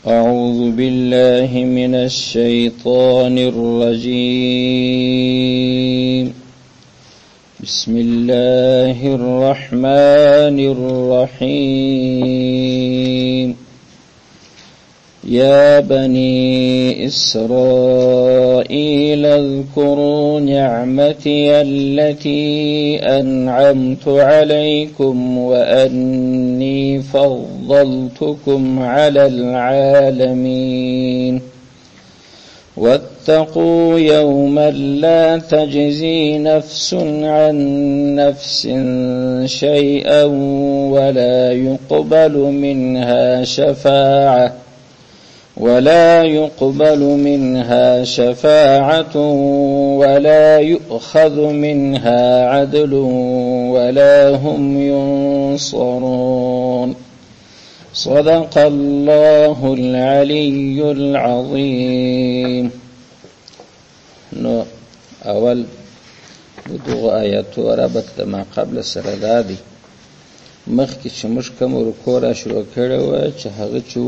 أعوذ بالله من الشيطان الرجيم. بسم الله الرحمن الرحيم. يا بني إسرائيل اذكروا نعمتي التي أنعمت عليكم وأني فضلتكم على العالمين. واتقوا يوما لا تجزي نفس عن نفس شيئا ولا يقبل منها شفاعة ولا يؤخذ منها عدل ولا هم ينصرون. صدق الله العلي العظيم. نو اول دغه آیاتو ربط د ما قبل سره دا دی. مخکې چې موږ کوم رکوع را شروع کړې وه چې هغه چې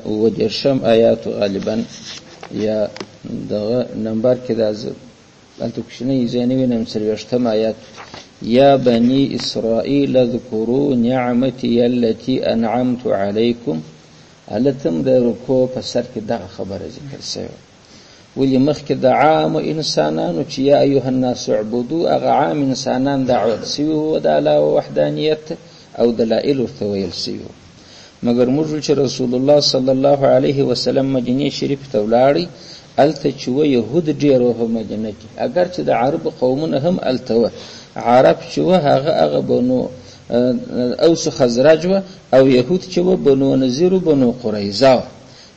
اووه دېرشم آیاتو غالبا یا دغه نمبر کې دا هلته کوچنی ځای نه وینم، څلوېښتم آیات، یا بني اسرائیل اذکروا نعمتي التي انعمت علیکم. هلته هم د رکوع په سر کې دغه خبره ذکر سوې. ولې مخکې د عامو انسانانو چې یا ایها الناس اعبدو، هغه عام انسانان دعوت سوي وو د الله وحدانیت او دلایل ورته ویل سوي وو. مګر موږ چې رسول الله صلی الله علیه وسلم مدینې شریف ته ولاړی، هلته چې وه یهود ډېر وه په مدینه کې، اګر چې د عربو قومونه هم هلته وه. عرب چې وه هغه بنو اوس خزرج وه، او یهود چې وه بنو نظیر و بنو قریظه وه.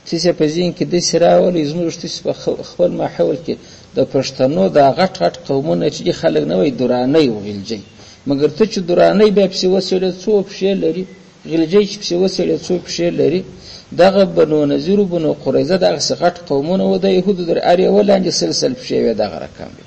تاسې په ذهن کې داسې راولئ زموږ تاسې په خپل ماحول کې د پښتنو دا غټ غټ قومونه چې دي خلک نه وایي درانۍ و غلجۍ، مګر ته چې درانۍ بیا پسې وڅېړې څو پښې لري، غلجۍ چې پسې وڅېړې څو پښې لري. دغه بنو نظیر و بنو قریظه دغسې غټ قومونه وو د یهودو در هر یوه لاندې سل سل پښې وې. دغه رقم وې،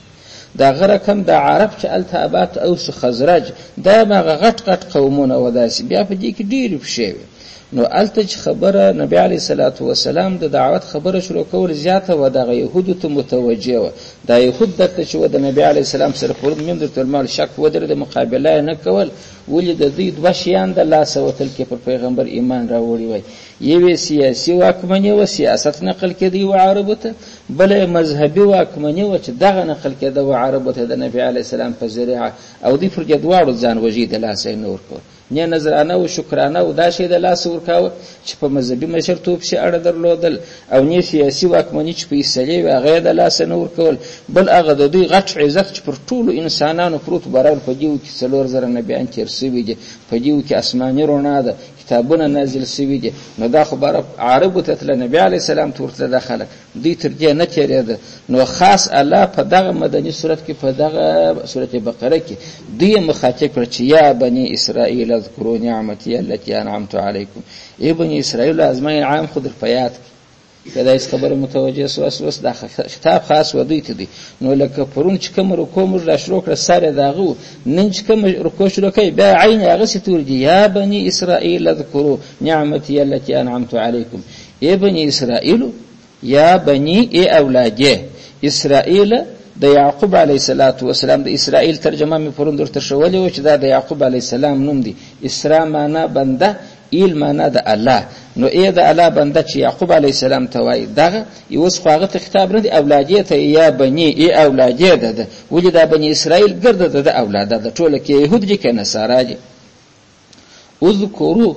دغه رقم د عرب چې هلته اباد اوس خزرج، دا هم هغه غټ غټ قومونه وو داسې، بیا په دې کې ډېرې پښې وې. نو هلته چې خبره نبي علیه الصلاة والسلام د دعوت خبره شروع کول زیاته وه، دغه یهودو ته متوجه وه. دا یهود درته چې وه د نبي علیه السلام سره پرون مې هم درته ویل، شک ودرېده، مقابله یې نه کول. ولې د دوی دوه شیان د لاسه وتل کې پر پیغمبر ایمان راوړي وای، یوې سیاسي واکمني وه، سیاست نقل کېدی و عربو ته، بله یې مذهبي واکمني وه چې دغه نقل کېده و عربو ته د نبي علیه السلام په ذریعه، او دوی پر دې دواړو ځان وژي د لاسه یې نه ورکول. نه نذرانه و شکرانه و دا شی د لاسه ورکاوه چې په مذهبي مشرتوب پسې اړه درلودل، او نه سیاسي واکمني چې فیصلې وې هغه یې د لاسه نه ورکول. بل هغه د دوی غټ عزت چې پر ټولو انسانانو پروت برابر، په دیو کې 4000 نبیان تېر سوي دي، په دیو کې آسماني رڼا ده، کتابونه نازل سوي دي. نو دا خو بر عربو ته تله، نبي علیه السلام ته ورتله دا خلک، دوی تر دې نه تېرېده. نو خاص الله په دغه مدني صورت کې، په دغه سورت بقره کې دوی یې مخاطب کړ چې یا بني اسرائیل اذکروا نعمتي التي انعمت علیکم. ای بني اسرائیل زما انعام خو در په یاد کړئ. که دا هېڅ خبره متوجه سواست، اوس دا خطاب خاص و دوی ته دی. نو لکه پرون چې کومه رکوع موږ را شروع کړه سر یې د هغه و، نن چې کومه رکوع شروع کوي بیا عین هغسې توري دي، یا بني اسرائیل اذکروا نعمتي التي انعمت علیکم. ای بني اسرائیلو، یا بني ای اولادې اسرائیل، د یعقوب علیه الصلاة والسلام، د اسرائیل ترجمه مې پرون درته ښوولې وه چې دا د یعقوب علیه السلام نوم دی. اسرا معنا بنده، ایل معنا د الله. نو ای د الله بنده چې یعقوب علیه السلام ته وایي، دغه اوس خو هغه ته خطاب نه دی، اولادې ته یا بني ای اولادې ده ده. ولې دا بني اسرائیل ګرده د ده اولاده ده، ټوله کې یهود دي که نصارا دي. اذکرو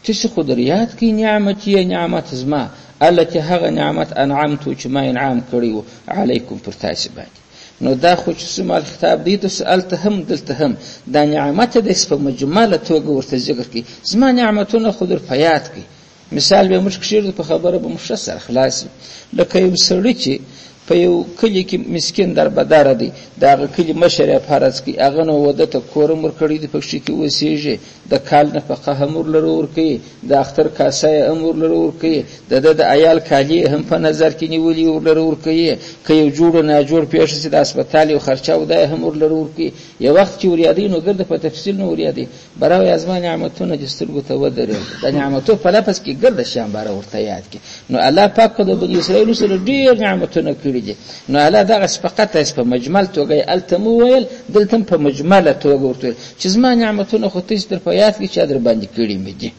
تاسې خو در یاد کړئ نعمتي، نعمت زما، التي هغه نعمت انعمتو چې ما انعام کړی و علیکم پر تاسې باندې. نو دا خو چې سمال خطاب دی ته هلته هم دلته هم دا نعمت داسې په مجمله توګه ورته ذکر کړي، زما نعمتونه خو در په یاد کړئ. مثال به موږ کښېږدو په خبره به مو ښه سره خلاص وي. لکه یو سړي چې په یو کلي کې مسکین دربدره دی، د هغه کلي مشر یې فرض کړي، هغه نو وده ته کور هم ورکړی دی، پکښې کې اوسېږي، د کال نفقه هم ورلره ورکوي، د اختر کاسه یې هم ورلره ورکوي، د ده د عیال کالي یې هم په نظر کې نیولي ورلره ورکوي، که یو جوړ ناجوړ پېښه سي د هسپتال یو خرچه او دا یې هم ورلره ورکوي. یو وخت چې وریادوي نو ګرده په تفصیل نه وریادوي، باره وایي زما نعمتونه دې سترګو ته ودرېږه، د نعمتو په لفظ کې ګرده شیان باره ورته یاد کړي. نو الله پاک خو د بني اسرائیلو سره ډېر نعمتونه کړي دي، نو الله دغسې فقط داسې په مجمل توګه یې هلته هم وویل، دلته هم په مجمله توګه ورته وویل چې زما نعمتونه خو تاسې در په یاد کړي چې در باندې کړي مې دي.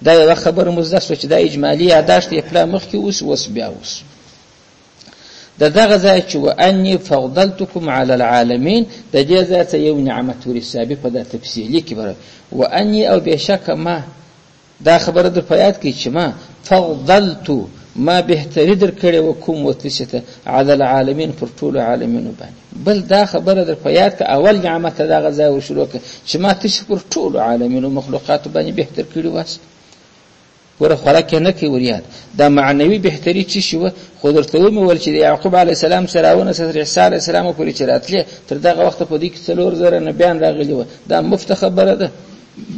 دا یوه خبره مو زده سوه چې دا اجمالي یاداشت یې پلا مخکې اوس اوس بیا اوس د دغه ځای چې واني فضلتکم علی العالمین، د دې ځای څخه یو نعمت ورحسابي په دا تفصیلي کې بره واني او بېشکه ما دا خبره در په یاد کړئ چې ما فضلت ما بهتري در کړې وه کوم وتسې ته علی العالمین پر ټولو عالمینو باندې. بل دا خبره در په یاد کړه، اول نعمت ته دغه ځای ورشروع کړه چې ما تاسې پر ټولو عالمینو مخلوقاتو باندې بهتر کړي واست. ګوره خوراک یې نه کوي وریاد. دا معنوي بهتري څه شي وه؟ خو درته ومې ویل چې د یعقوب علیه السلام څخه راونیسه تر عیسی علیه السلام پورې چې راتلې تر دغه وخته په دوی کې 4000 نبیان راغلي وه. دا مفته خبره ده.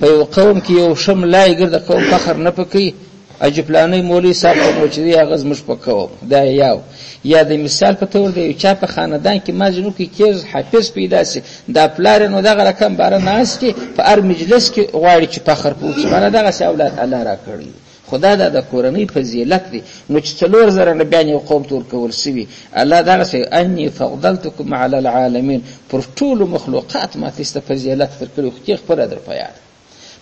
په یو قوم کې یو ښه ملا یې ګرده قوم فخر نه پکوي، اجي پلانی مولوي صاحب خو نو چې دی هغه زموږ په قوم دا یو یا د مثال په تور د یو چا په خاندان کې ما ځینو کې تېز حافظ پیدا سي، دا پلار یې نو دغه رقم باره ناست دی په هر مجلس کې غواړي چې فخر په وکړي، مانا دغسې اولاد الله راکړی دی. خو دا د کورنۍ فضیلت دی. نو چې 4000 نبیان یو قوم ته ورکول سوي، الله دغسې انی فضلتکم علی العالمین پر ټولو مخلوقات ما تاسې ته فضیلت درکړی، خو تېغ خپله در په یاد.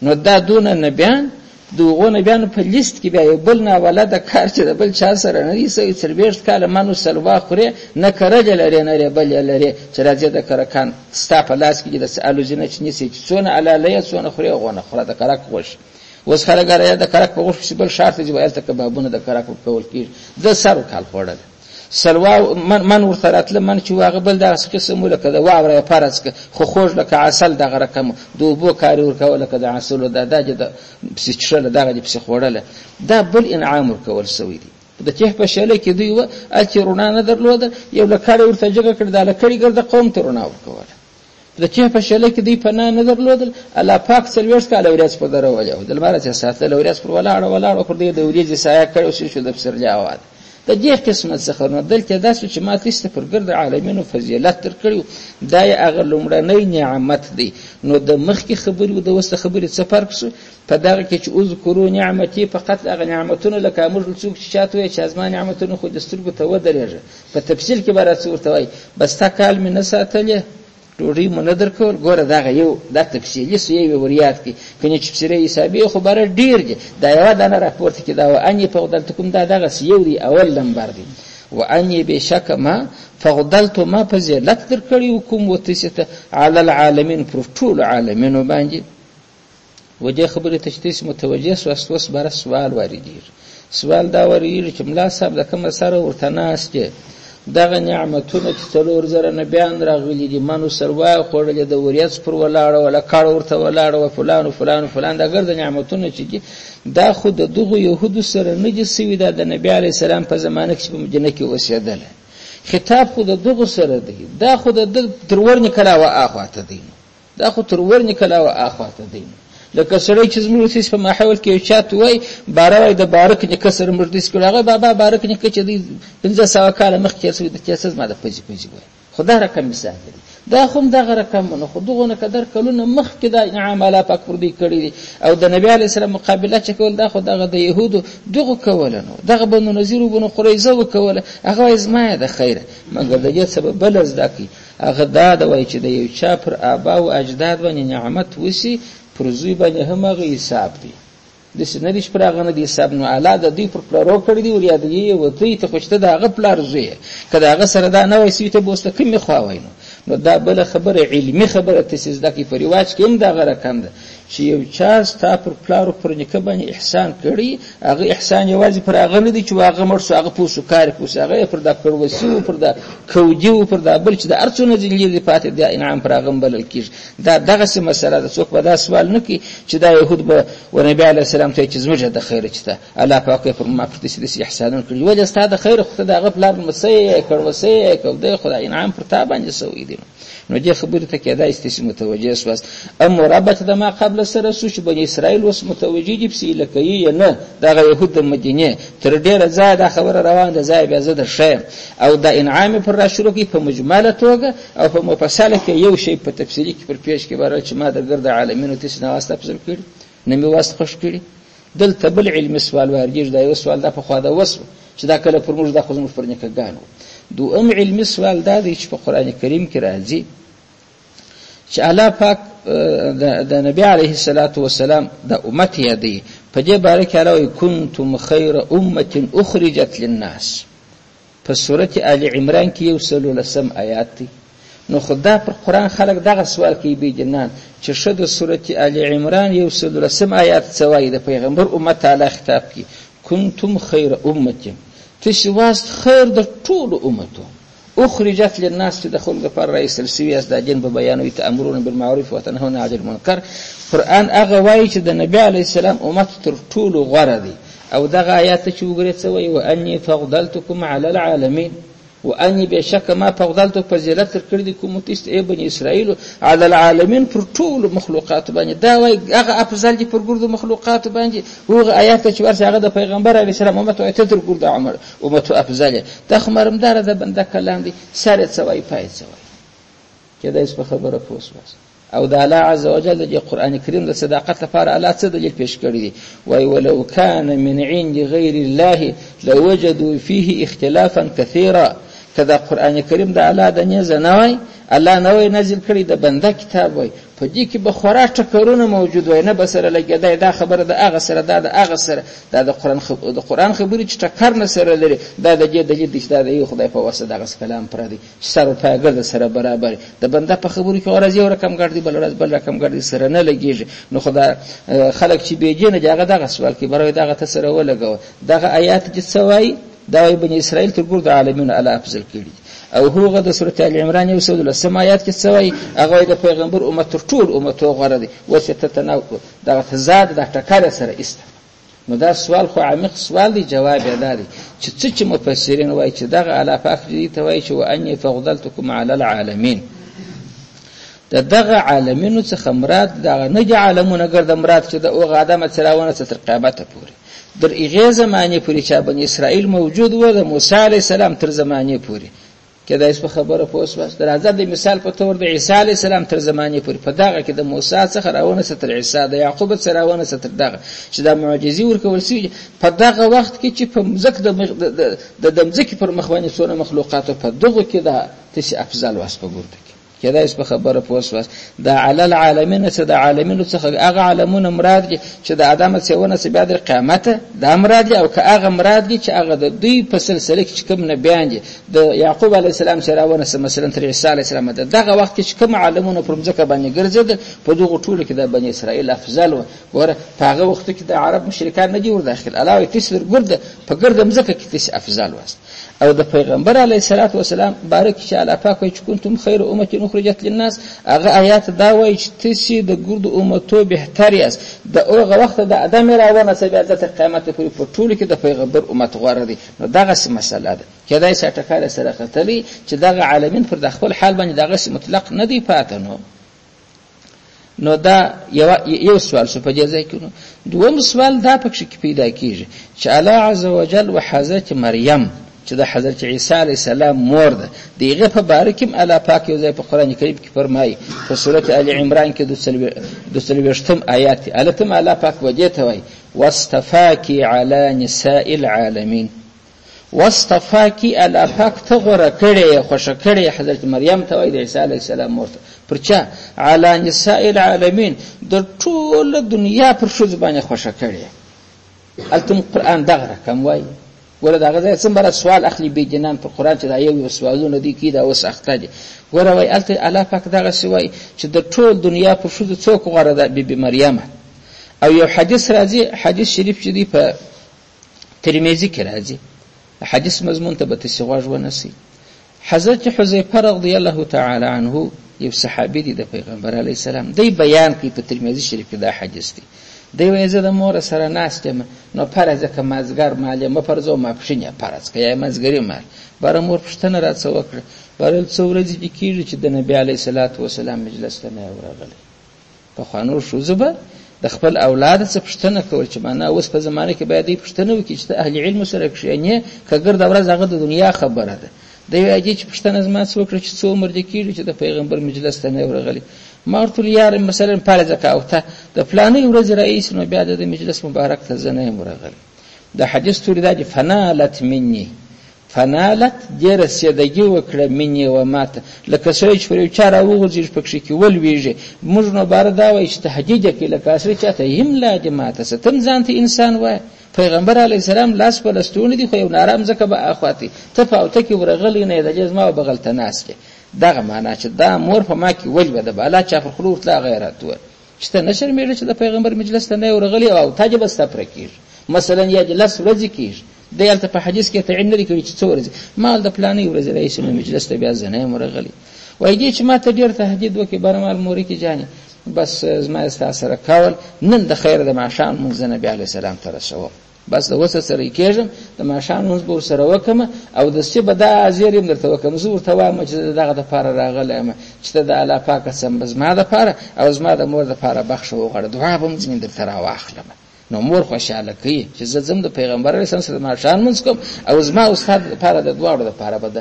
نو دا دونه نبیان د هغو نبیانو په لیست کې بیا یو بل ناولده کار چې د بل چا سره نه دی سوی، 40 کاله منو سلوا خورې، نه کرلې لرې نه رېبلې لرې، چې راځې د کرکان ستا په لاس کې د څه الوزي نه چې نیسې چې څونه حلاله یې څونه خورې هغونه خوره د کرک غوښې. اوس خلک راځي د کرک په غوښو پسې بل ښار ته ځي، وایي هلته کبابونه د کرک ورکول کېږي. ده سر کال خوړل سلوا من ورته راتله، من چې هغه بل دغسې قسم و لکه د واوره یې فرض که، خو خوږ لکه عسل دغه رقم و، د اوبو کار یې ورکوه لکه د عسلو، دا دا دې د پسې څښله دغه دې پسې خوړله. دا بل انعام ورکول سوی دی. د تیح په شېله کې دوی وه، هلته یې رڼا نه درلوده، یو لکړه یې ورته جګه کړه، دا لکړې ګرده قوم ته رڼا ورکوله. د تیح په شېله کې دوی پناه نه درلودل، الله پاک 40 کاله ورځ په درولې وه، د لمره چې ساتله ورځ پر ولاړه ولاړه پر دوی د ورځې سایه کړې وه، شو د پسرلي هوا ده. د دې قسمت څخه نو دلته داسې چې ما تاسې ته پر ګرد عالمینو فضیلت درکړی، دا یې هغه لومړنی نعمت دی. نو د مخکې خبرې او د اوس د خبرې څه فرق شو؟ په دغه کې چې اذکرو نعمتي، فقط هغه نعمتونه لکه موږ څوک چې چاته وایي چې زما نعمتونه خو دې سترګو ته ودرېږه، په تفصیل کې به راڅه ورته وایي، بس تا کال مې نه ساتلې، ډوډۍ مو نه درکول، ګوره دغه یو دا تفصیلي سو یو یې وریاد کړي، کنې چې پسرې حسابي خو باره ډېر دي، دا یوه دانه راپورته کړي، دا واني فضلتکم دا دغسې یو دی، اول لمبر دی. واني بېشکه ما فضلت ما فضیلت درکړی و کوم و تاسې ته علی العالمین پر ټولو عالمینو باندې. و دې خبرې ته چې تاسې متوجه سواست اوس باره سوال واردېږي. سوال دا واردېږي چې ملا صاحب د کومه سره ورته ناست دی، دغه نعمتونه چې 4000 نبیان راغلي دي، منو سلوا یې خوړلې، د وریځ پر ولاړه وه، لکړه ورته ولاړه وه، فلان و فلان و فلان، دا ګرده نعمتونه چې دي دا خو د دغو یهودو سره نه دي سوي، دا د نبي علیه السلام په زمانه کې چې په مدینه کې اوسېدله، خطاب خو د دغو سره دی، دا خو د ده تر ورنې کلا و اخوا ته دی، دا خو تر ورنې کلا و اخوا ته دی. لکه سړی چې زموږ سیس په ماحول کې یو چا ته وایي باره وایي د بارک نیکه سره موږ داسې کړو، هغه بابا بارک نیکه چې دی 500 کاله مخکې تېر سوی، د تېر څه زما د پزې پزې وایي، خو دا رقم مثال دی، دا خو هم دغه رقم و، نو خو دغو نه قدر کلونه مخکې دا انعام الله پاک پر دوی کړی دی. او د نبي علیه السلام مقابله چې کول، دا خو دغه د یهودو دغو کوله، نو دغه بنو نظیر و بنو قریظه وکوله، هغه وایي زما یې د خیره. مګر د دې څه به بله زده کړي، هغه دا ده وایي چې د یو چا پر آبا او اجداد باندې نعمت وسي، پر زوی باندې هم هغه حساب دی، داسې نه دی چې پر هغه نه دی حساب. نو الله د دوی پر پلرو کړی دی، وریادوي یې و دوی ته، خو چې ته د هغه پلار زوی یې، که د هغه سره دا نه وای سوي ته به اوس د کومې خوا وای؟ نو نو دا بله خبره علمي خبره تاسې زده کړئ، په رواج کې هم دغه رقم ده چې یو چا ستا پر پلار او پر نیکه باندې احسان کړی، هغه احسان یوازې پر هغه نه دی چې هغه مړ سو هغه پوه سو کار یې پوه سو، هغه یې پر دا کړوسي و، پر دا کودي و، پر دا بل چې د هر څونه ځینې لرې پاتې دا انعام پر هغه هم بلل کېږي. دا دغسې مسله ده، څوک به دا سوال نه کوي چې دا یهود به و نبي علیه السلام ته چې زموږ د خیره چې ته الله پاک یې پر ما پر داسې داسې احسانونه کړي، ولې ستا د خیره خو ته د هغه پلار لمسی یې کړوسی یې کودی، خو دا انعام پر تا باندې سوی دی. نو دې خبرې ته کېدای شي تاسې متوجه سواست. اما ربط د ما قبل سره سو چې بني اسرائیل اوس متوجه دي پسې لکه یې نه دغه یهود د مدینې تر ډېره ځایه دا خبره روانه ده، ځای بیا زه در ښیم او دا انعام یې پر را شروع کړي په مجمله توګه او په مفصله کې یو شی په تفصیلي کې پر پیش کې برل چې ما د ګرد عالمینو تاسې نه واست افضل کړي نه مې واست خوښ کړي. دلته بل علمي سوال واردېږي، دا یو سوال دا پخوا دا وسو چې دا کله پر موږ دا خو زموږ پر نیکه ګانو. دوهم علمي سوال دا دی چې په قرآن کریم کې راځي چې الله پاک د نبی علیه الصلاة والسلام د امت یادوي، په دې باره کې الله وایي کنتم خیر امة اخرجت للناس، په سورة آل عمران کې یو سلو لسم آیات دی. نو خو دا پر قرآن خلک دغه سوال کوي بې دینان چې ښه د سورة آل عمران یو سلو لسم آیات څه وایي، د پیغمبر امت ته الله خطاب کوي کنتم خیر امة، تاسې واست خیر د ټولو امتو، اخرجت للناس چې د خلکو لپاره را ایستل سوي یاست، دا دین به بیانوي، تامرون بالمعروف وتنهون عن المنکر. قرآن هغه وایي چې د نبي علیه السلام امت تر ټولو غوره دی. او دغه آیات ته چې وګورې څه وایي، واني فضلتکم علی العالمین، واني بېشکه ما فضلت فضیلت در کړی دی کوم تاسو ته ای بني اسرائیلو علی العالمین پر ټولو مخلوقاتو باندې. دا وایي هغه افضل دي پر ګردو مخلوقاتو باندې. هغه آیات ته چې ورسې هغه د پیغمبر علیه السلام امت وایي ته تر ګردو عمر امتو افضل یې. دا خو مرمداره د بنده کلام دی، سر یې څه وایي پای یې څه وایي، کېدای شي په خبره پوه سواست. او د الله عز وجل د دې قرآن کریم د صداقت لپاره الله څه دلیل پیش کړی دی؟ وایي ولو کان من عند غیر الله لوجدوا فیه اختلافا کثیرا. که دا قرآن کریم د الله د نیزه نه وای، الله نه وای نازل کړی، د بنده کتاب وای، په دې کې به خورا ټکرونه موجود وای، نه به سره لګېدای، دا خبره د هغه سره، دا د هغه سره. دا د قرآن خبرې چې ټکر نه سره لري، دا د دې دلیل دی چې دا د یو خدای په واسطه دغسې کلام پره دی چې سر او پای ګرده سره برابر. د بنده په خبرو کې ورځ یو رقم ګډ دی، بل ورځ بل رقم ګډ دی، سره نه لګېږي. نو خو دا خلک چې بې دینه دي هغه دغه سوال کوي، بروي دغه ته سره ولګوه. دغه آیات چې څه وایي؟ دا وایي بني اسرائیل تر ګردو عالمینو الله افضل کړي دي. او هغه د سورة آل عمران یو سل لسم آیات کې څه وایي؟ هغه وایي د پیغمبر امت تر ټولو امتو غوره دی. اوس یې ته تناو دغه تضاد دا ټکر یې سره ایسته. نو دا سوال خو عمیق سوال دی، جواب یې دا دی چې څه چې مفسرین وایي چې دغه الله پاک دې ته وایي چې واني فضلتکم علی العالمین، د دغه عالمینو څخه مراد دغه نه دي عالمونه ګرده مراد چې د هغه آدمه څه راونه څه تر قیامته پورې، در هغې زمانې پورې چې بني اسرائیل موجود و، د موسی علیه السلام تر زمانې پورې. کېدای شي په خبره پوه سواست. راځه د مثال په تور د عیسی علیه السلام تر زمانې پورې، په دغه کې د موسی څخه راونسه تر عیسی، د یعقوب څخه راونسه تر دغه چې دا معجزې ورکول سوي په دغه وخت کې چې په مځکه د مځکې پر مخ باندې څونه مخلوقات په دغو کې دا تاسې افضل واست په ګردو کې. کېدای شي په خبره پوه سواست. د علی العالمین څه د عالمینو څخه هغه عالمونه مراد دي چې د آدمه څه ونسه بیا در قیامته دا مراد دي، او که هغه مراد دي چې هغه د دوی په سلسله کې چې کوم نبیان دي، د یعقوب علیه السلام چې راونسه مثلا تر عیسی علیه السلام، د دغه وخت کې چې کوم عالمونه پر مځکه باندې ګرځېدل په دغو ټولو کې د بني اسرائیل افضل وه. ګوره په هغه وختو کې د عرب مشرکان نه دي ورداخل، الله وایي تاسې در ګرده په ګرده مځکه کې تاسې افضل واست. او د پیغمبر علیه الصلاة والسلام باره کې چې الله پاک وایي چې کنتم خیر امة اخرجت للناس، هغه آیات دا وایي چې تاسې د ګردو امتو بهتر یاست. د هغه وخته د آدم یې راونسه بیا تر قیامته پورې په ټولو کې د پیغمبر امت غوره دی. نو دغسې مسله ده، کېدای شي ټکر یې سره ختلی چې دغه عالمین پر د خپل حال باندې دغسې مطلق نه دی پاته. نو دا یو سوال شو په دې ځای کې. نو دوم سوال دا پکښې کې پیدا کیږي چې الله عز وجل و حضرت مریم چې د حضرت عیسی علیه السلام مور ده، د هغې په باره کې هم الله پاک یو ځای په قرآن کریم کې فرمایي په سورة آل عمران کې د څلوېښتم آیات دی، هلته هم الله پاک و دې ته وایي واصطفاکي علی نساء العالمین. واصطفاکي الله پاک ته غوره کړې یې، خوښه کړې یې حضرت مریم ته وایي د عیسی علیه السلام مور ته، پر چا؟ علی نساء العالمین، د ټوله دنیا پر ښځو باندې خوښه کړې. هلته هم قرآن دغه رقم وایي ګوره د هغه ځای څومره سوال اخلي بې دینان په قرآن چې دا یو یو سوالونه دوی کوي دا اوس اخته دي. ګوره وایي هلته الله پاک دغسې وایي چې د ټول دنیا په ښځو څوک غوره ده؟ بي بي مریمه. او یو حدیث راځي، حدیث شریف چې دی په ترمذي کې راځي، حدیث مضمون ته به تاسې غوږ ونیسئ. حضرت حذیفه رضی الله تعالی عنه یو صحابي دی د پیغمبر علیه السلام، دی بیان کوي په ترمذي شریف کې دا حدیث دی. دی وایي زه د مور سره ناست یم، نو فرض که مازدیګر مال یې مه پرځوه، ماپښین یې فرض که یا منځګري مال. باره مور پوښتنه راڅه وکړه، باره څو ورځې دې کېږي چې د نبي علیه الصلاة وسلام مجلس ته نه یم ورغلی. پخوانو ښځو به د خپل اولاد څخه پوښتنه کول چې معنا اوس په زمانه کې باید دوی پوښتنه وکړي چې ته اهل علم سره کښېنې که ګرده ورځ هغه د دنیا خبره ده. دی وایي دې چې پوښتنه زما څه وکړه چې څو عمر دې کېږي چې د پیغمبر مجلس ته نه ورغلی. ما ورته وویل یاره مثلا فرض که او ته د فلانۍ ورځې راهیسې نو بیا د ده مجلس مبارک ته زه نه یم ورغلی. د حدیث توري دا دي فنالت مني، فنالت دې رسېدګي وکړه مني و ماته، لکه سړی چې پر یو چا راوغورځېږي پکښې کې ولوېږي. موږ نو باره دا وایي چې تهدید یې کوي لکه سړی چاته هم لا دې ماته څه ته هم ځان ته انسان وایې. پیغمبر علیه السلام لاس په لستوڼي دي خو یو نارام ځکه به اخوا تی ته په اوته کې ورغلی نه یې د دې زما بغل ته ناست یې. دغه معنا چې دا مور په ما کې ولوېده بالا چا پر خوله ورتله هغه یې راته وویل چې ته نه شرمېږې چې د پیغمبر مجلس ته نه یې ورغلی او اوته دې به ستا پوره کېږي. مثلا یا دې لس ورځې کېږي، دی هلته په حدیث کې تعین نه دی کړی چې څو ورځې، ما د پلانۍ ورځې راهیسې نو مجلس ته بیا زه نه یم ورغلی. وایي دې چې ما ته ډېر تهدید وکړي، باره مال مورې کې جانې بس زما ستا سره کول نن د خیره د ماښام لمونځ زه نبي علیه السلام ته رسوم، بس د اوسه سره کېږم د ماښام لمونځ به ورسره وکړم او د سې به دا زیری هم درته وکړم. زه ورته وایم چې زه د دغه دپاره راغلی یم چې ته د الله پاکه سم زما دپاره او زما د مور دپاره بخښه وغواړه، دعا به هم ځینې درته راواخلم. نو مور خوشحاله کوي چې زه ځم د پیغمبر علیه السلام سره ماښام لمونځ کوم او زما او ستا دپاره د دواړو دپاره به د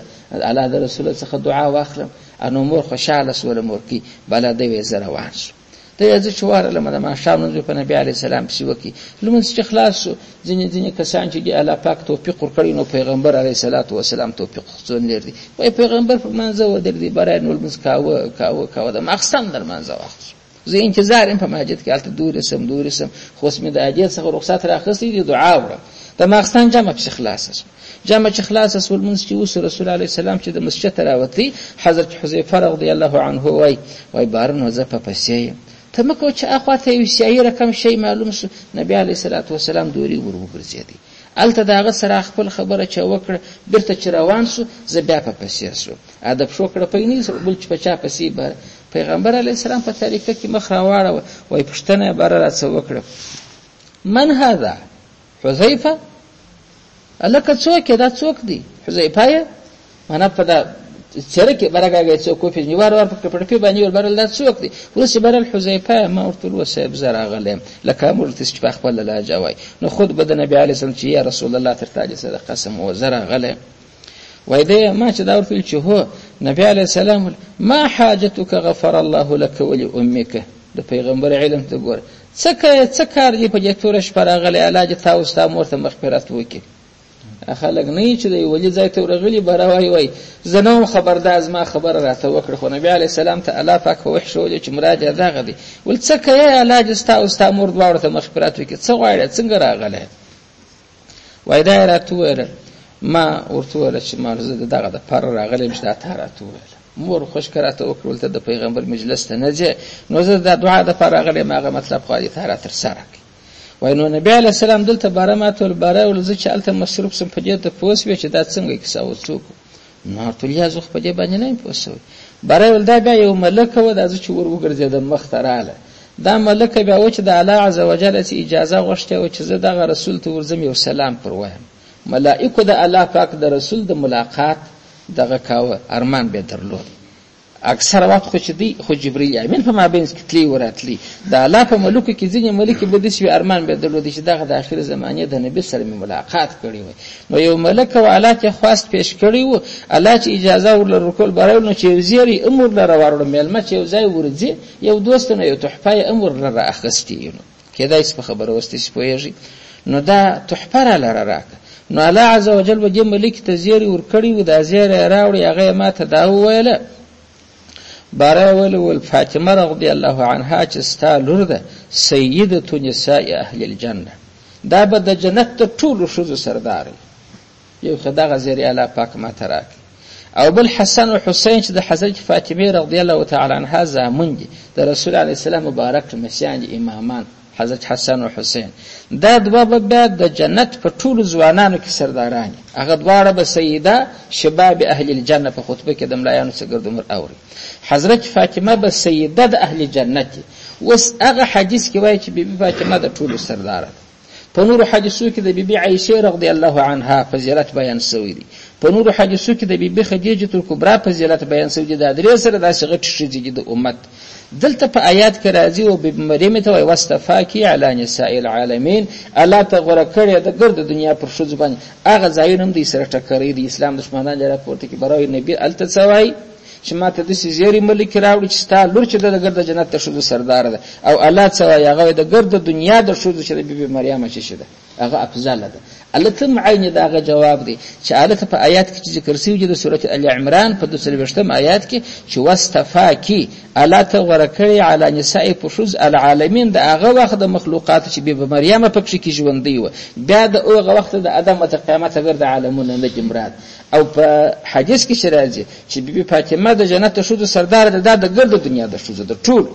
الله د رسول څخه دعا واخلم. نو مور خوشحاله سوله مور کوي. بله دی وایي زه روان شوم. دی وایي زه چې ورغلم د ماښام لمونځ مې په نبي علیه السلام پسې وکړي. لمونځ چې خلاص شو، ځینې کسان چې دي الله پاک توفیق ورکړی نو پیغمبر علیه الصلاة والسلام توفیق څون لري دی. وایي پیغمبر پر لمانځه ودرېدی، باره یې نو لمونځ کاوه کاوه کاوه د ماخستن د لمانځه وخت شو. زه انتظار یم په مسجد کې هلته دورې سم دورې سم، خو اوس مې د ادې څخه رخصت راخیستی دی دعا وړم. د ماخستن جمع پسې خلاصه شوه. جمع چې خلاصه شوه لمونځ چې وشو، رسول علیه السلام چې د مسجد ته راوتی، حضرت حذیفه رضی الله عنه وایي وایي باره نو زه په پسې یم، ته مه کوه چې اخوا ته یو سیاهي رقم شی معلوم شو. نبي علیه الصلاة والسلام دورې ور وګرځېدی، هلته د هغه سره خپل خبره چې وکړه، بیرته چې روان شو زه بیا په پسې شوم. د پښو کړپۍ نه بل چې په چا پسې باره پیغمبر علیه السلام په طریقه کې مخ راواړوه، وایي پوښتنه یې باره راڅه وکړه، من هذا؟ حذیفه؟ هلکه څوک یې؟ دا څوک دی؟ حذیفه یې؟ معنا په دا څېره کې بره ګاګی څوک وپېژني، وار وار په کپړپې باندې ویل بهرحال دا څوک دی؟ وروسته بهرحال حذیفه یم. ما ورته وویل صاحب زه راغلی یم لکه موږ ته چې په خپله لهجه وایي. نو خود به د نبي علیه السلام چې یا رسول الله تر تا دې سره قسم و زه راغلی یم. وایي دی ما چې دا ورته ویل چې هو، نبي علیه السلام ما حاجتک غفر الله لک ولامک. د پیغمبر علم ته ګوره، څه کار دی په دې توره شپه راغلی، الله دې تا او ستا مور ته مغفرت وکړي. خلک نه یي چې د یو ولي ځای ته ورغلي باره وایي وایي زه نه وم خبر، دا زما خبره راته وکړه. خو نبي علیه السلام ته الله پاک په وحي ښوولې چې مراد یې دغه دی. ول څه کوې، الله دې ستا او ستا مور دواړو ته مغفرت وکړي، څه غواړې، څنګه راغلی؟ وایي دا یې راته وویل. ما ورته وویل چې ما زه د دغه دپاره راغلی یم چې دا تا راته وویل. مور خوشکه راته وکړل ته د پیغمبر مجلس ته نه ځې، نو زه د دعا دپاره راغلی یم، هغه مطلب خو دې تا را ترسره کړي. وایي نو نبي علیه السلام دلته باره ماته ویل باره ویل زه چې هلته مصروف سم په دې ته پوه سوې چې دا څنګه کیسه وه څوک؟ نو ورته ویل یا زه خو په دې باندې نه یم پوه سوی. باره ویل دا بیا یو ملکه وه، دا زه چې ور وګرځېدم مخته راغله. دا ملکه بیا وه چې د الله عز وجل څخه اجازه غوښتې وه چې زه دغه رسول ته ورځم یو سلام پر وایم. ملائکو د الله پاک د رسول د ملاقات دغه کاوه، ارمان به درلود. اکثره وخت خو چې دی خو جبرئیل امین په مابینځ کې تللی و راتلی. د الله په ملوکو کې ځینې ملکې به داسې وي ارمان به یې درلود چې دغه د اخر زمانې د نبي سره مې ملاقات کړی وای. نو یو ملک و الله ته خواست پیش کړی و، الله چې اجازه ورله ورکول باره نو چې یو زیری هم ورله راوړو، مېلمه چې یو ځای ورځي یو دوست نو یو تحفه یې هم ورله را اخیستې وي. نو کېدای شي په خبره اوس تاسې پوهېږئ. نو دا تحفه رالره راکړه. نو الله عز وجل به دې ملک ته زیری ورکړی و، دا زیری یې راوړی، هغه یې ما ته دا وویله، باره یې ویل ویل فاطمه رضی الله عنها چې ستا لور ده سیدة نساء اهل الجنه، دا به د جنت د ټولو ښځو سردار وي. یو خو دغه زیری الله پاک ماته راکړي. او بل حسن او حسین چې د حضرت فاطمې رضی الله تعالی عنها زامن دي، د رسول علیه السلام مبارک لمسیان دي، امامان حضرت حسن او حسین، دا دوه به بیا د جنت په ټولو ځوانانو کې سرداران دي. هغه دواړه به سیده شباب اهل الجنه په خطبه کې د ملایانو څخه ګرد عمر اوري. حضرت فاطمه به سیده د اهل جنت دي. اوس هغه حدیث کې وایي چې بیبي فاطمه د ټولو سرداره ده. په نورو حدیثو کې د بیبي عایشې رضی الله عنها فضیلت بیان سوی دی. په نورو حدیثو کې د بیبي خدیجة الکبرا فضیلت بیان سوی دی. دا درې سره داسې غټې ښځې دي د امت. دلته په آیات کې راځي او بیبي مریم ته وایي واصطفاکي علی نساء العالمین، الله ته غوره کړې د ګرد دنیا پر ښځو باندې. هغه ځایونه هم دوی سره ټکري د اسلام دښمنان یې راپورته کړي. براوي نبي هلته څه وایي؟ چې ما ته داسې زیری ملک راوړي چې ستا لور چې ده د ګرد جنت د ښځو سرداره ده. او الله څه وایي؟ هغه وایي د ګرد دنیا د ښځو چې د بیبي مریم چې ده هغه افضله ده. هلته هم عین د هغه جواب دی چې هلته په آیات کې چې ذکر سوي دي د سورة ال عمران په 22 آیات کې چې واصطفاکي، الله ته غوره کړې علی نساء په ښځو العالمین، د هغه وخت د مخلوقاتو چې بیبي مریمه پکښې کې ژوندۍ وه، بیا د هغه وخت د ادم تر قیامته ګرد عالمونه نه دي مراد. او په حدیث کې چې راځي چې بیبي فاطمه د جنت د ښځو سرداره ده، دا د ګرد دنیا د ښځو د ټولو.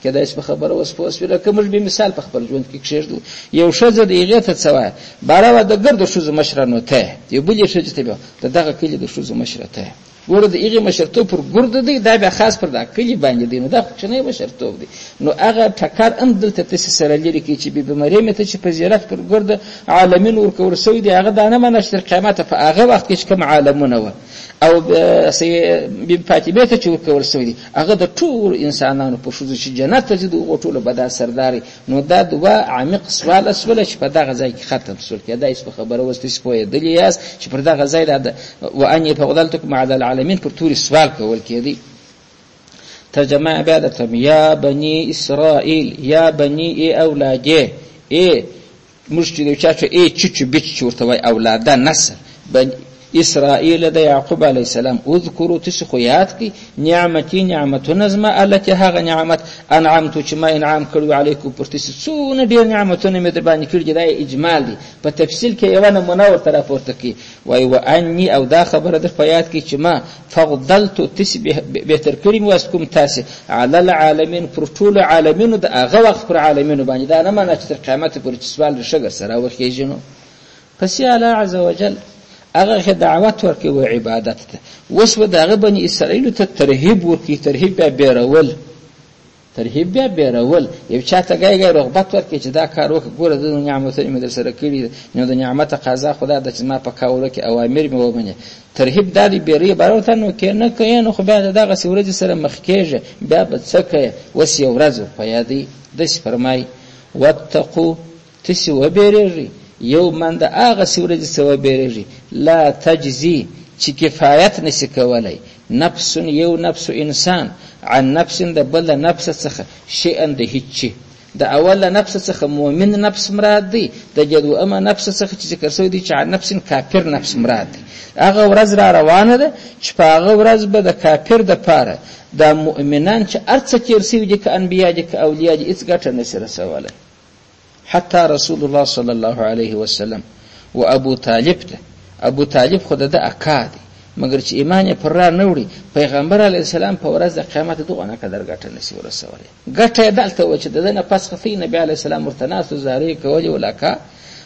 کېدای شي په خبره اوس پوه شوې. لکه موږ بې مثال په خپل ژوند کې کښېږدو، یو ښځه د هغې ته څه وایه، باره وه د ګردو ښځو مشره نو ته یې، یو بلې ښځې ته بیا د دغه کلي د ښځو مشره ته یې. ګوره د هغې مشرتوب پر ګردو دی، دا بیا خاص پر دا کلي باندې دی، نو دا خو کوچنی مشرتوب دی. نو هغه ټکر هم دلته تاسې سره لرې کړئ چې بیبي مریمې ته چې فضیلت پر ګرد عالمین ورکول سوی دی، هغه دا نه منه چې تر قیامته په هغه وخت کې چې کوم عالمونه وه او بیبي فاطمې ته چې ورکول سوی دی، هغه د ټولو انسانانو په ښځو چې جنت ته ځي د هغو ټولو به دا سردار. نو دا دوه عمیق سواله سوله چې په دغه ځای کې ختم سول. کېدای شي په خبره اوس تاسې پوهېدلي یاست چې پر دغه ځای دا د واني فضلتکم علی العالمین پر توري سوال کول کېدی. ترجمه بیا درته یا بني اسرائیل، یا بني ای اولادې، ای موږ چې د چا چې ای چیچو بیچ چې ورته وایي اولاده نسل بني اسرائیل د یعقوب علیه السلام، اذکرو تاسو خو یاد کړئ نعمتي نعمتونه زما التي هغه نعمت انعمتو چې ما انعام کړی علیکم پر تاسو، څونه ډېر نعمتونه مې در باندې کړي دي. دا یې اجمال دی، په تفصیل کې یوه نمونه ورته راپورته کړي. وایي واني، او دا خبره در په یاد کړئ چې ما فضلتو تاسې بهتر کړي مې واست کوم تاسې علی العالمین پر ټولو عالمینو د هغه وخت پر عالمینو باندې. دا نه معنا چې تر قیامته پورې چې سوال ښه درسره وخېژي. نو پسې الله عز وجل هغه دعوت ورکوي و عبادت ته. اوس به د هغه بني اسرائیلو ته ترهیب ورکوي. ترهیب بیا بېرول، ترهیب بیا بېرول. یو چا ته ګای ګای رغبت ورکوي چې دا کار وکړه، ګوره دغه نعمتونه مې در سره کړي دي، نو د نعمت قضا خو دا ده چې زما په کولو کې اوامر مې ومنې. ترهیب دا دی بېرې باره ورته نو که نه کوې نو خو بیا د دغسې ورځې سره مخ کېږې، بیا به څه کوې؟ اوس یو ورځ ورپه یادوي، داسې فرمایي واتقو، تاسې وبېرېږئ یو من د هغسې ورځې څه وبېرېږئ لا تجزي چې کفایت نسي کولی نفس یو نفس انسان عن نفس د بل نفس څخه شیئا د هیڅ چي. د اول نفس څخه مؤمن نفس مراد دی، د دویمه نفس څخه چې ذکر سوی دی چې عن نفس کافر نفس مراد دی. هغه ورځ را روانه ده چې په هغه ورځ به د کافر دپاره دا مؤمنان چې هر څه تېر سوي دي، که انبیا دي که اولیا دي، هیڅ ګټه نسي رسولی. حتی رسول الله صلی الله علیه وسلم و ابو طالب ته، ابو طالب خو د ده اکا دی، مګر چې ایمان یې پر را نه وړي، پیغمبر علیه السلام په ورځ د قیامت دغه قدر ګټه نسي ورسولی. ګټه یې دلته وه چې د ده نه پس خفي نبي علیه السلام ورته ناست و، زارۍ یې کولې، ولاکا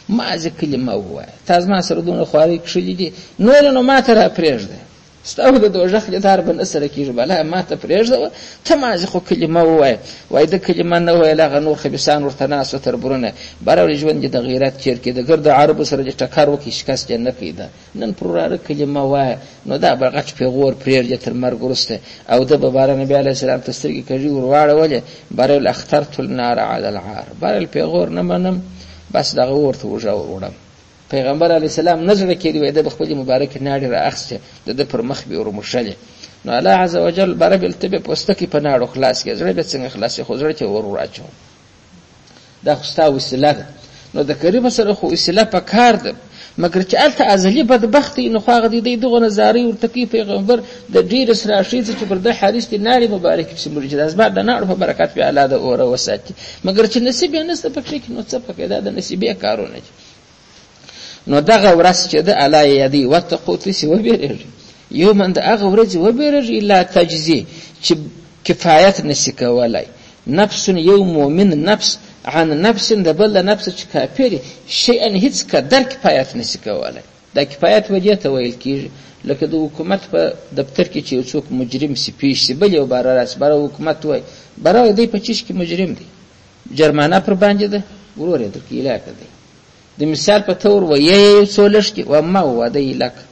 ما زه کلمه ووایه، تا زما سره دونه خوارۍ کښلې دي، نور نو ما ته را پرېږده، ستا د دوزخ لیدار به نه سره کېږي، بلا ما ته پرېږده، ته مازې خو کلمه ووایه. وایي ده کلمه نه ویله، هغه نور خبیثان ورته ناست وه تربرونه، بهرحال ژوند دې د غیرت تېر کړي، د ګردو عربو سره دې ټکر وکړي، شکست دې نه کوي، ده نن پر وراره کلمه وایه، نو دا به غټ پیغور پرېږدي تر مرګ وروسته. او ده به باره نبي علیه السلام ته سترګې کږې ور واړولې، بهرحال اخترت النار علی العار، بهرحال پیغور نه منم، بس دغه اور ته اوږه ور وړم. پیغمبر علیه السلام نه زړه کېدی، وایي ده به خپلې مبارکې ناړې را اخیستې، د ده پر مخ به یې ورموښلې. نو الله عز وجل باره ویل ته به پوستکی په ناړو خلاص کړې، زړه به څنګه خلاص کړې، خو زړه ته یې ور واچوم، دا خو ستا وسیله ده. نو د کریم سره خو وسیله په کار ده، مګر چې هلته ازلي بدبخت دی، نو خو هغه دی دی دغه زارۍ ورته کوي. پیغمبر د ډېرې سره ښځې چې پر ده حریص دي، ناړې مبارکې پسې مړي چې دا زما د ناړو په برکت بیا الله د اوره وساتي، مګر چې نصیب یې نسته پکښې کې، نو څه پکې، دا د نصیبې کارونه دي. نو دغه ورځ چې ده الله یې یادوي، واتقو، تاسې وبېرېږئ، یوما د هغه ورځې وبېرېږئ، لا تجزي، چې کفایت نشي کولی نفس یو مؤمن نفس عن نفس د بل د نفس چې کافر شیئا هیڅ قدر کفایت نشي کولی. دا کفایت و دې ته ویل کېږي لکه د حکومت په دفتر کې چې یو څوک مجرم سي، پیش سي، بل یو باره راسي، باره حکومت وایي باره وایي دی په چیش کې مجرم دی، جرمانه پر باندې ده، ورور یې درکې علاقه دی، د مثال په تور ویې یو څو لږ کې و ما وه دی علاقه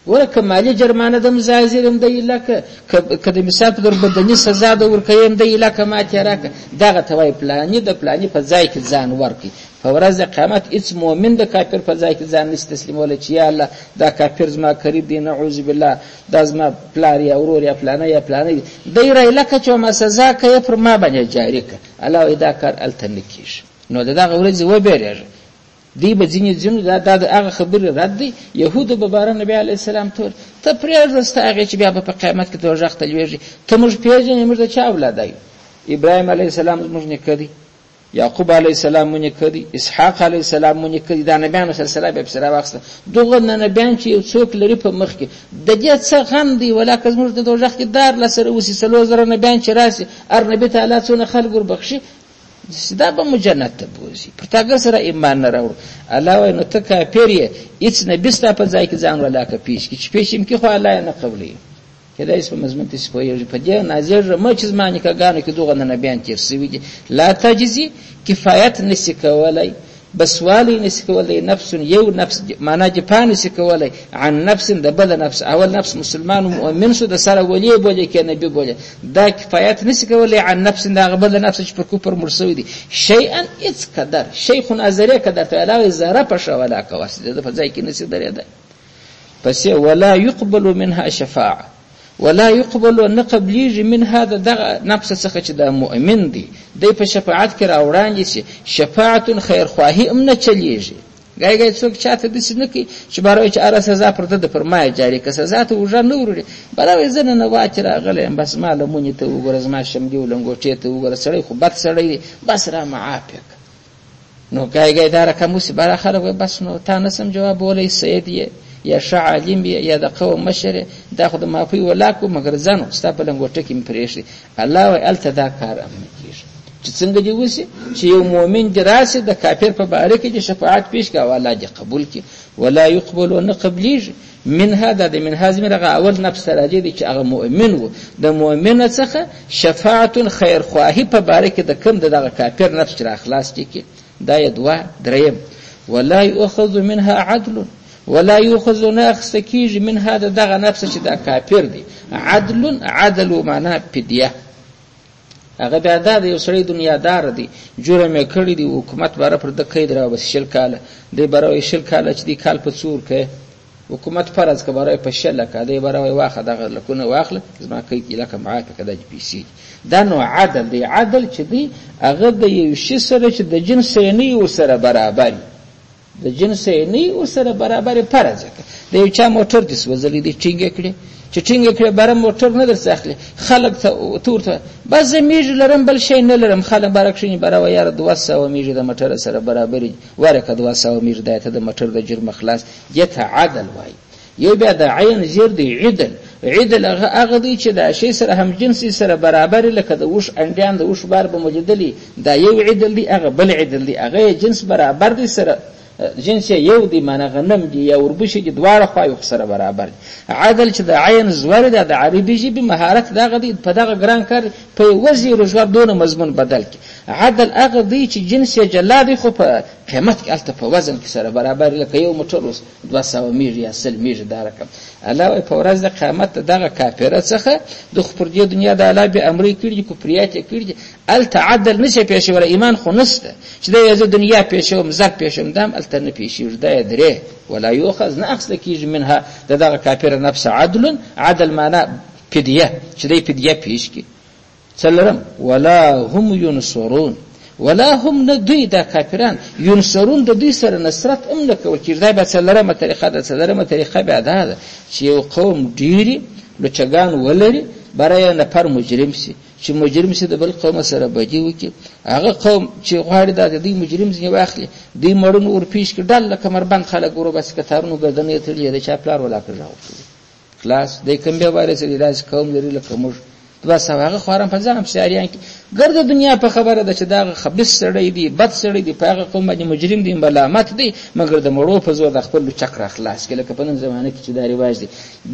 ګوره که مالي جرمانه دم زازیر هم دی لکه که د مثال په تور بدني سزا د ورکوي هم دی لکه ما ترې راکړه. دغه ته وایي پلاني د پلاني په ځای کې ځان ورکړي. په ورځ د قیامت هیڅ مؤمن د کافر په ځای کې ځان نشي تسلیمولی چې یا الله دا کافر زما قریب دی، نعوذ بالله، دا زما پلار یا ورور یا پلانی یا پلانی دی، دی رایې لکه چې ما سزا کوي پر ما باندې جاري کړه. الله وایي دا کار هلته نه کېږي. نو د دغه ورځې وبېرېږه. دی به ځینې ځینو دا دا د هغه خبرې رد دی. یهودو به باره نبي علیه السلام ته ویل ته پرېږده ستا هغې چې بیا به په قیامت کې دوزخ ته لوېږي، ته موږ پېژنې، موږ د چا اولاده یو؟ ابراهیم علیه السلام زموږ نیکه دی، یعقوب علیه السلام مو نیکه دی، اسحاق علیه السلام مو نیکه دی. دا نبیانو سلسله بیا پسې راواخیسته. دغه نبیان چې یو څوک لري په مخ کې د دې څه غم دی، ولا که زموږ د دوزخ کې دار له سره وسي، 4000 نبیان چې راسي، هر نبي ته الله څونه خلک وربخښي، دا به مو جنت ته بوځي. پر تاګه سره ایمان نه راوړو. الله وایي نو ته کافر یې، هیڅ نبي ستا په ځای کې ځان ولاکه پیش کړي، چې پیش یې کړي خو الله یې نه قبلوي. کېدای شي په مضمون تاسې پوهېږئ. په دې نازېږه مه چې زما نیکهګانو کې دغه نبیان تېر شوي دي. لا تجزي، کفایت نشي کولی، بسوالی نشي کولی، نفس یو نفس معنا دفاع نشي کولی عن نفس د بل نفس. اول نفس مسلمان مؤمن شو، د سره ولي بولي که نبي بولي، دا کفایت نشي کولی عن نفس د هغه بل نفس چې پر کفر مړ شوی دی، شیئا هیڅ قدر، شی خو نظرې قدر ته علاوه ذره په ښه ولاکه واسي د ده په ځای کې نشي درېدی. پسې ولا یقبل منها شفاعه، ولا یقبل نه قبلیږي منها د دغه نفس څخه چې دا مؤمن دی، دی په شفاعت کې راوړاندې شي، شفاعت خیرخواهي هم نه چلیږي. ګای ګای څوک چاته داسې نه کوي چې باره وایي چې هره سزا پر ده پر ما یې جاري که سزا ته اوږه نه وروړي، باره وایي زه ننواتې راغلی یم، بس ما لمونې ته وګوره، زما شملې او لنګوټې ته وګوره، سړی خو بد سړی دی، بس را معاف یې کړه. نو ګای ګای دا رقم وسي، باره خلک وایي بس نو تا نه سم جوابولی، سید یې یا ښه عالم یې یا د قوم مشر یې، دا خو د معافۍ ولاک و، مګر ځه نو ستا په لنګوټه کې مې پرېښی. الله وایي هلته دا کار هم نه کېږي چې څنګه دې وسي چې یو مؤمن دې راسي د کافر په باره کې دې شفاعت پیش کړي او الله دې قبول کړي. ولا یقبل نه قبلیږي منها، دا د منها ضمیر هغه اول نفس ته راجع دی چې هغه مؤمن و، د مؤمن څخه شفاعت خیرخواهي په باره کې د کوم د دغه کافر نفس چې راخلاص کړي، دا یې دوه. درېیم ولا یؤخذ منها عدل، ولا یؤخذ نه اخیسته کېږي منها د دغه نفس چې دا کافر دی عدل، عدل و معنا فدیه. هغه بیا دا دی یو سړی دنیادار دی، جرم یې کړی دی، حکومت باره پر ده قید راوباسي 20 کاله، دی باره وایي 20 کاله چې دی کال په څو ورکوې، حکومت فرض که باره وایي په 20 لکه، دی باره وایي واخله دغه لکونه واخله زما قید دې لکه معاف کړه، دا دې پیسې دي. دا نو عدل دی. عدل چې دی هغه د یو شي سره چې د جنس یې نه وي ورسره برابر، د جنس یې نه وي ورسره برابر. فرض کړه د یو چا موټر دې سوځلی دی، ټینګ یې کړې، چې ټینګ یې کړې باره موټر نه درڅه اخلي، خلک ته ورته بس زه میږي لرم بل شی نه لرم، خلک باره کښېني باره وایي یاره 200 میږي د موټر سره برابرې دي، ورکه 200 میږي دا ته د موټر د جرمه خلاص. دې ته عدل وایي. یو بیا د عین زیر دی عدل، عدل هغه هغه دی چې د شی سره هم جنس سره برابر، لکه د اوښ انډیان د اوښ بار به مو لیدلی، دا یو عدل دی، هغه بل عدل دی، هغه یې جنس برابر دی، سره جنس یې یو دی، معنی غنم دی یا وربشې دي، دواړه خواوې خو سره برابر دي. عدل چې د عین زور دی، د عربي ژبې مهارت دغه دی، په دغه ګران کار په یوه زیر زور دونه مضمون بدل کړي. عدل هغه دی چې جنس یې جلا دی خو په قیمت کې هلته په وزن کې سره برابر، لکه یو موټر اوس 200 میږي یا 100 میږي دا رقم. الله وایي په ورځ د قیامت دغه کافره څخه د خو پر دې دنیا د الله بې امرۍ کړي دي، کفریات یې کړي دي، هلته عدل نشي پېښولی، ایمان خو نشته چې دی یې زه دنیا پېښوم زر پېښوم، دا هم هلته نه پېښېږي. دا یې درې. ولا یؤخذ نه اخیسته کېږي منها د دغه کافره نفس عدل، عدل معنا فدیه چې دی فدیه پېښ کړي. څلورم ولا هم ینصرون، ولا هم نه دوی دا کافران ینصرون د دوی سره نصرت هم نه کول کېږي. دا بیا څلورمه طریقه ده. څلورمه طریقه بیا دا ده چې یو قوم ډېرې لوچګان ولري، بره یو نفر مجرم شي، چې مجرم شي د بل قوم سره بدي وکړي، هغه قوم چې غواړي دا د دوی مجرم ځینې واخلي، دوی مړونه ورپېښ کړي، ډله له کمربند خلک وروباسي، کتارونو ګردنۍ یې تړلي، د چا پلار ولاکه غږ ورکوي، خلاص دی کوم بیا وارث دی، داسې قوم لري لکه موږ. 200 هغه خواران په ځان پسې اریان کې ګرده دنیا په خبره ده چې دا خبیث سړی دی، بد سړی دی، په هغه قوم باندې مجرم دی، ملامت دی، مګر د مړو په زور د خپل لوچک را خلاص کړي، لکه په نن زمانه کې چې دا رواج دی.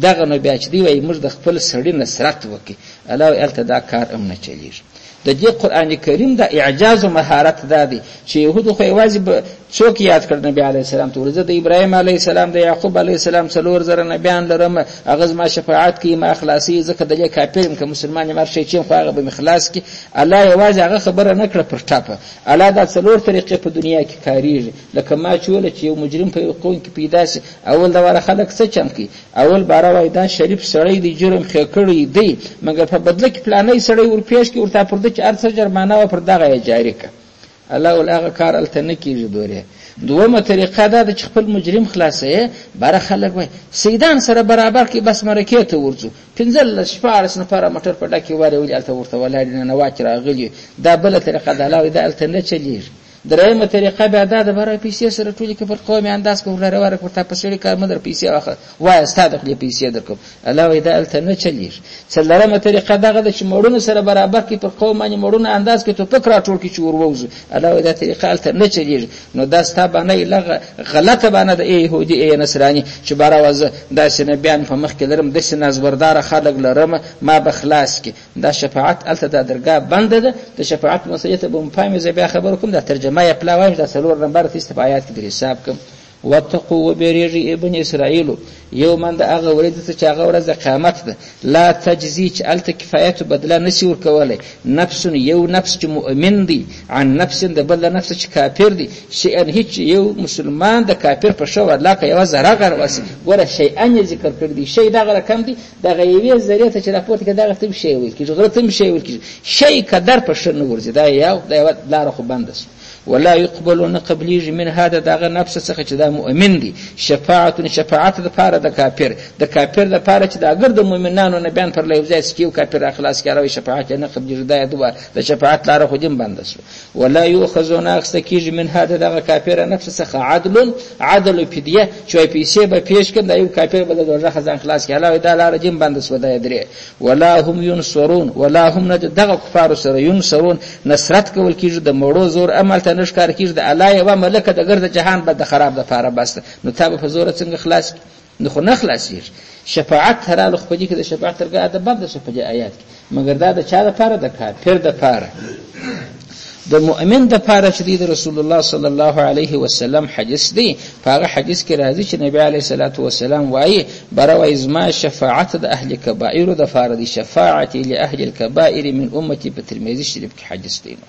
دغه نو بیا چې دی وایي موږ د خپل سړي نصرت وکړي، الله وایي هلته دا کار هم نه چلیږي. د دې قرآن کریم د اعجاز او مهارت دا دی چې یهودو خو یوازې به څوک یاد کړ نبي علیه السلام ته ورځه د ابراهیم علیه السلام د یعقوب علیه السلام 4000 نبیان لرم، هغه زما شفاعت کوي، ما خلاصوي، ځکه د دې کافر یم، که مسلمان یم هر شی چې یم خو هغه به مې خلاص کړي. الله یوازې هغه خبره نه کړه پر ټپه. الله دا 4 طریقې په دنیا کې کارېږي، لکه ما چې وویل چې یو مجرم په یو قوم کې پیدا شي، اول د واره خلک څه چم کوي؟ اول باره وایي دا شریف سړی دی، جرم خې کړی دی، مګر په بدله کې فلانی سړی ورپېښ کړي، ورته پر ده چې هر څه جرمانه وه پر دغه یې جاري کړه. الله ول هغه کار هلته نه کېږي دورې. دومه طریقه دا ده چې خپل مجرم خلاصوې، باره خلک وایي سیدان سره برابر کړي، بس مرکې ته ورځو، 15 16 نفره موټر په ډکې وارې ولې هلته ورته ولاړ دي، ننواتې راغلي. دا بله طریقه ده، الله وایي دا هلته نه چلېږي. درېیمه طریقه بیا دا ده، باره پیسې سره ټولې کړه، پر قوم یې انداز کړه، ورلره ورکړه، ورته په سړي کار مه در پیسې واخله، وایه ستا د خولې پیسې درکوم. الله وایي دا هلته نه چلېږي. څلورمه طریقه دغه ده چې مړونه سره برابر کړي، پر قوم باندې مړونه انداز کړي، توپک راټول کړي چې ور ووځو. الله وایي دا طریقه هلته نه چلېږي. نو دا ستا باندې لغه غلطه باندې ده، ای یهودي ای نصراني، چې باره وځه داسې نبیان په مخ کې لرم، داسې نازورداره خلک لرم، ما به خلاص کړي. دا شفاعت هلته دا درګاه بنده ده، د شفاعت مسئلې ته به مو پام وي، زه بیا خبر کوم. دا ترجمه یې پلا وایم، دا 4 نمبر ته په آیات کې در حساب کوم. واتقوا وبېرېږئ ای بني اسرائیلو یوما د هغه ورځې څخه چې هغه ورځ د قیامت ده، لا تجزي چې هلته کفایت بدله نسي ورکولی، نفس یو نفس چې مؤمن دی عن نفس د بل نفس چې کافر دی، شیئا هیڅ یو مسلمان د کافر په ښه والله که یوه ذره غر وسي. ګوره شیئا یې ذکر کړی دی، شی دغه رقم دی، دغه یوې ذرې ته چې راپورته کړي دغه ته هم شی ویل کېږي، غره ته هم شی ویل کېږي، شی قدر په ښه نه ورځي. دا یو دا یوه لاره خو بنده شوه. ولا يقبل نه قبلېږي من هذا د هغه نفس څخه چې دا مؤمن دی شفاعت، شفاعت دپاره د کافر، د کافر دپاره چې دا ګرد مؤمنانو نبیان پر له یو ځای سکي یو کافر را خلاص کړي، هغه شفاعت یې نه قبلېږي. دا یې دوه د شفاعت لاره خو دې هم بنده شوه. ولا یؤخذ نه اخیسته کېږي من هذا دغه کافر نفس څخه عدل، عدل فدیه چې وایي پیسې به پېش کړم دا یو کافر به د دوزخه ځان خلاص کړي، الله وایي دا لاره دې هم بنده شوه. دا یې درې. ولا هم ینصرون، ولا هم نه دغه کفارو سره ینصرون نصرت کول کېږي، د مړو زور عمل ته نه ښکاره کېږي، د الله یوه ملکه د ګرد جهان به د خراب دپاره بس ده، نو تا به په زوره څنګه خلاص کړي؟ نو خو نه خلاصېږي. شفاعت ته رالو خو په دې کې د شفاعت درګاه د بنده شو په دې آیات کې، مګر دا د چا دپاره؟ د کافر دپاره. د مؤمن دپاره چې دی د رسول الله صلی الله علیه وسلم حدیث دی، په هغه حدیث کې راځي چې نبی علیه الصلاة والسلام وایي بره وایي زما شفاعت د اهل کبائرو دپاره دی، شفاعتي لأهل الکبائر من امتي، په ترمذي شریف کې حدیث دی. نو